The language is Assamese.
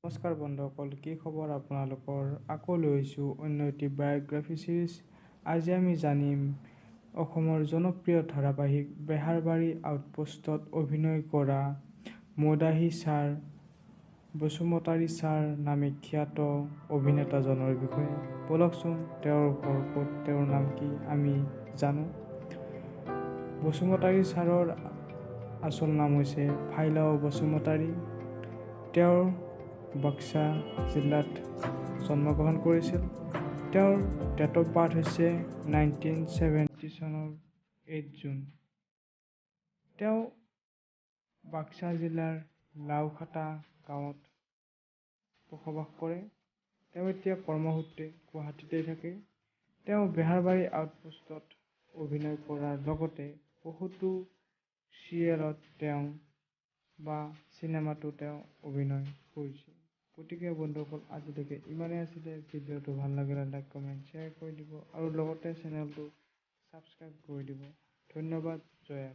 নমস্কাৰ বন্ধুসকল, কি খবৰ আপোনালোকৰ? আকৌ লৈ আহিছোঁ অন্য এটি বায়'গ্ৰাফী ছিৰিজ। আজি আমি জানিম অসমৰ জনপ্ৰিয় ধাৰাবাহিক বেহাৰবাৰী আউটপোষ্টত অভিনয় কৰা মদাহী ছাৰ, বসুমতাৰী ছাৰ নামে খ্যাত অভিনেতাজনৰ বিষয়ে। ব'লকচোন, তেওঁৰ ঘৰ ক'ত, তেওঁৰ নাম কি আমি জানো। বসুমতাৰী ছাৰৰ আচল নাম হৈছে ফাইলাও বসুমতাৰী। তেওঁৰ বাক্সা জিলাত জন্মগ্ৰহণ কৰিছিল। তেওঁৰ ডেট অফ বাৰ্থ হৈছে 1970 চনৰ 8 জুন। তেওঁ বাক্সা জিলাৰ লাওখাতা গাঁৱত বসবাস কৰে। তেওঁ এতিয়া কৰ্মসূত্ৰে গুৱাহাটীতে থাকে। তেওঁ বেহাৰবাৰী আউটপোষ্টত অভিনয় কৰাৰ লগতে বহুতো চিৰিয়েলত তেওঁ বা চিনেমাতো তেওঁ অভিনয় কৰিছে। গতিকে বন্ধুসকল, আজিলৈকে ইমানেই আছিলে। ভিডিঅ'টো ভাল লাগিলে লাইক, কমেণ্ট, শ্বেয়াৰ কৰি দিব আৰু লগতে চেনেলটো ছাবস্ক্ৰাইব কৰি দিব। ধন্যবাদ। জয়।